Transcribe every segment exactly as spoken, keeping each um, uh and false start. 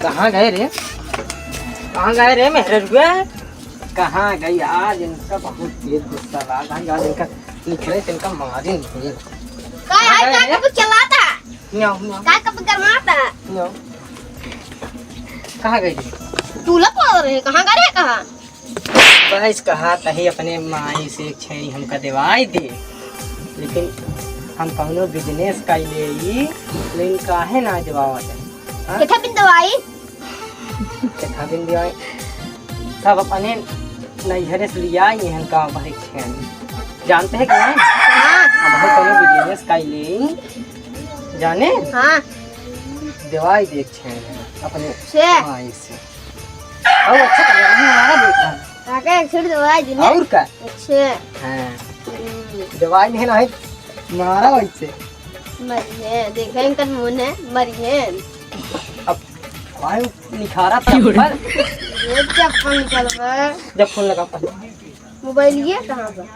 कहाँ गए रे? कहाँ गए रे मेहररुआ? कहाँ गई? आज इनका बहुत तेज गुस्सा लाग है। आज इनका निकले तो इनका मारी नहीं। का कहाँ है, गए का रे? कब चलाता? न्याऊ, न्याऊ। का कब गरमाता? न्याऊ। कहाँ गई रे? तू लोग बोल रहे, कहाँ गए रे, कहाँ? बस कहा तही अपने माई से एक छेड़ी हमका देवाई दे, लेकिन हम कौनो business कइले ई, लेकिन काहे ना देवावत है? हाँ? कितना बिन देवाई? कितना बिन देवाई? तब अपने नैहरे से लिया ही हन का भाई छेड़ी। जानते हैं कि नहीं? हाँ। अब हम कौनो business कइले ई, जाने? हाँ। देवाई दे छेड़ी अपने से? माई से। और अच्छा कर रहा है, हमारा देखा। काका एक छेड़ी दवाई दी ना। और का? अच्छा। हाँ। हम्म। दवाई नहीं ना है, मारा वैसे। मरिहे, देखा इनकर मुंह है, मरिहे। अब आयो निखारा था पर। ये चप्पल निकल गए। जब फोन लगा पर। मोबाइल ये कहाँ पर?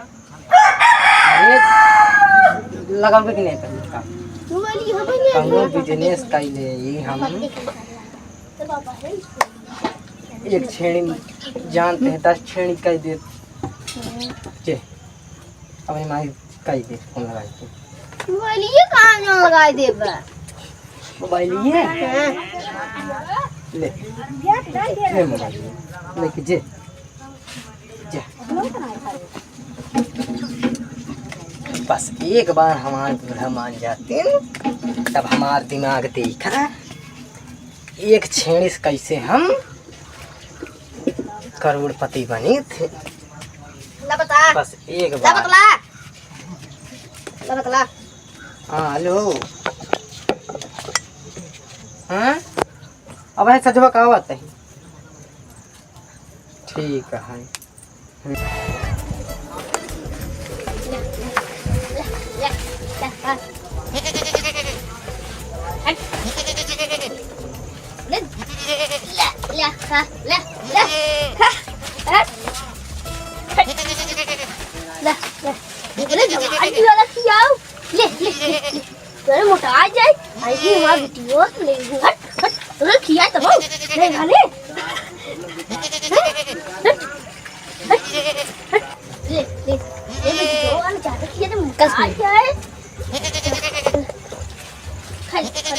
अरे, लगावे के नहीं पहले का। मोबाइल ये हमें नहीं कौनो है। Business कइले ई हम। एक छेड़ी जानते हैं, दस छेड़ी कह दे। जे, अपने माई कह दे, फोन लगाई के। मोबाइल ये कहाँ जान लगाई देबा? मोबाइल ये? हाँ। ले। ले मोबाइल। लेके जे। जा। बस एक बार हमार बूढ़ा मान जाते, तब हमार दिमाग देखा, एक छेड़ी से कैसे हम करोड़पति बनी थे। ला बता। बस एक ला बार। बतला। ला बतला। हाँ, हेलो। हाँ? अब है सजवा का बात है? ठीक है। ले, ले, ले। अरे, जवान भी वाला खियाओ। ले, ले, ले, ले। तोरे मोटा आ जाए। आई भी हमार बिटियो, ले, हट, हट। तोरे खियाए तब हो। ले, खा ले। हट, हट, हट। ले, ले, ले, ले, जो वाला ज्यादा खिया तो मोटा आ जाए। खा ले, खा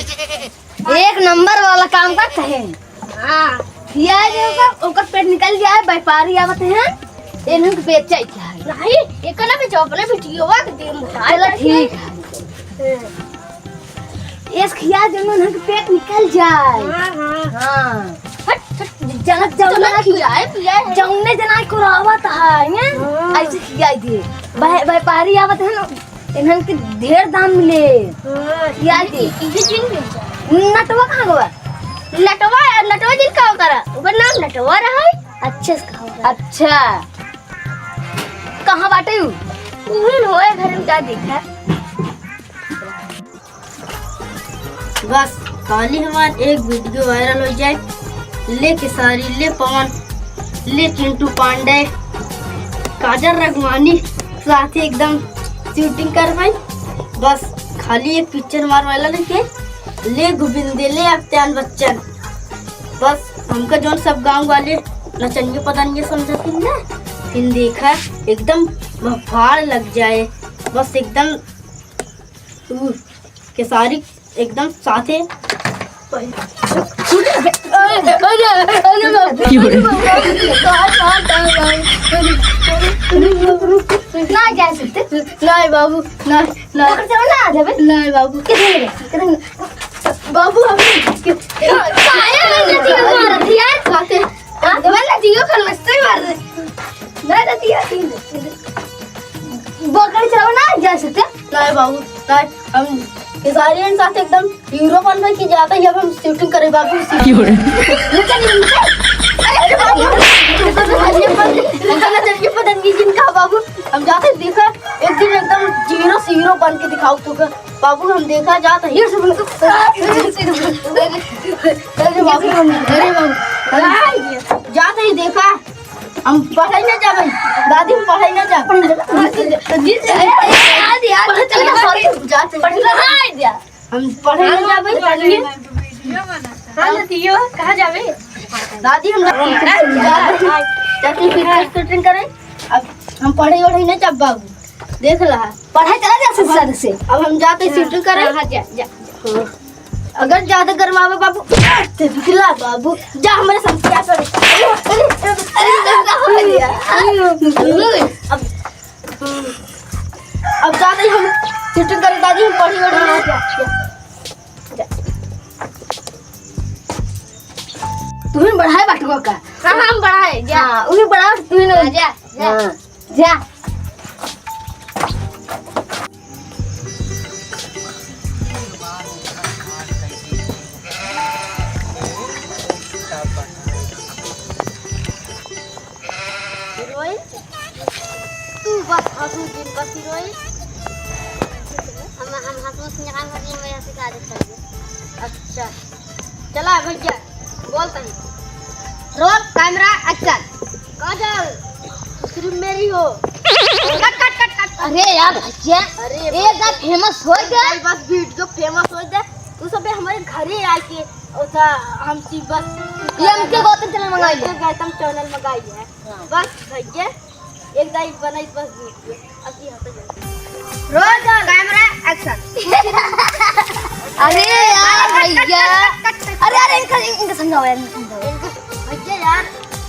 ले। एक नंबर वाला काम करते हैं। हाँ। खिया दे ओकर, ओकर पेट निकल जाए, व्यापारी आवत हैं, इन्हन के बेच जाए क्या है? नहीं, एक ना बेचो, अपने बिटियोवा के दे, चलो, ठीक है। हाँ। एस खिया दे, इन्हन के पेट निकल जाए। हाँ, हाँ। हाँ। हट, हट। जनक जौने चलो, खियाए, पियाए है। जौने जना को रावत है, हैं? हाँ। ऐसे खियाई दे। व्या-, व्यापारी आवत है ना, इन्हन के ढेर दाम मिले। हाँ, या ये, दे। ये चीज मिल जाए। नटवा कहाँ गवा? नटवा, नटवा जिन का करा? ओकर नाम नटवा रहा है। अच्छे से कहा ओकरा। अच्छा। कहाँ बाटे उ? उहन होए घर में जा देखा। बस, खाली हमार एक video viral हो जाए, ले खेसारी, ले पवन, ले चिंटू पांडे, काजल राघवानी साथे एकदम shooting करवाई। बस, खाली एक picture हमार viral होके, ले गोविंदे, ले अमिताभ बच्चन। बस, हमका जौन सब गाँव वाले नचनिया पदनिया समझत हैं ना, फिर देखा, एकदम बफाड़ लग जाए। बस, एकदम उ, खेसारी एकदम साथे। अरे, अरे, अरे बाबू, अरे बाबू, अरे बाबू, ना जा सकते। नहीं बाबू, नहीं, नहीं। पकड़ चलो ना, आ जाबे। नहीं बाबू। किधर है? किधर है? बाबू, हम काहे में नदी में मारत है यार? साथे। हाँ? मैं नदी में खलबस्ते मार रहे। ना नदी में। पकड़ चलो ना, जा सकते। नहीं बाबू, नहीं, हम खेसारी के साथ एकदम hero बन रहे कि जाता ही अब हम shooting करे बाबू। क्यों रे? अरे बाबू, इतना जल्दी पता नहीं जिनका बाबू, हम जाते देखा एक दिन एकदम zero से hero बन के दिखाओ तू का। बाबू हम देखा जाता ही। अरे बाबू, अरे बाबू, जाते ही देखा हम पढ़ाई ना जाबे, दादी हम पढ़ाई ना जाबे। पढ़ाई ना जाबे। जाते। पढ़ाई ना जाबे, पढ़ाई। हाँ, नतियो, कहाँ जाबे? दादी, हम जाते हैं shooting करे। अब हम पढ़े वढ़े नहीं जाब बाबू। देख ला। पढ़ाई चला जा अब हम, से। अब हम जाते हैं shooting करे। हाँ, हाँ, जा, जा। हाँ। अगर ज्यादा गरमावे बाबू, तो दिखला बाबू, जा हमरे संग क्या करे। अरे, अरे, अरे, अरे, अब, अब जाते ही हम shooting करे, दादी, हम पढ़ी वढ़ी ना। जा, जा, जा। तू ही बढ़ाए बाटू का? हाँ, हम बढ़ाए, जा। हाँ, उही बढ़ाओ, तू ही ना। हाँ, जा, जा। हाँ। जा। हीरोइन, तू बस हंसू दिन बस हीरोइन। हम, हम हंसू सिंगार भर में हंसी का आदत कर दे। अच्छा, चला भैया, बोल तनी। Roll, camera, action। काजल, तू सिर्फ मेरी हो। कट, कट, कट, कट। अरे यार भैया, अरे एक बार famous हो गया। भाई, बस video famous हो जाए, तू सब हमारे घरे आके ओसा हम सी बस ये हमके गौतम channel मंगाई ले। हमके गौतम channel मंगाई है। हाँ। बस भैया, एक दाई बनाई बस video। अब ये हट जाए। Roll, camera, action। अरे यार भैया। अरे, अरे, इनका, इनका समझाओ यार, इनका समझाओ। इनका, भैया यार।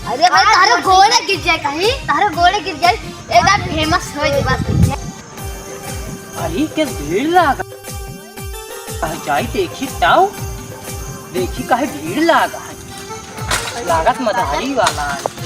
अरे भाई, तारे गोड़े गिर जाए कहीं, तारे गोड़े गिर जाए, एक बार famous हो जाए बस भैया। अरे, के भीड़ लागा। कहे जाई देखी ताऊ, देखी काहे भीड़ लागा है। लागत मदारी वाला है।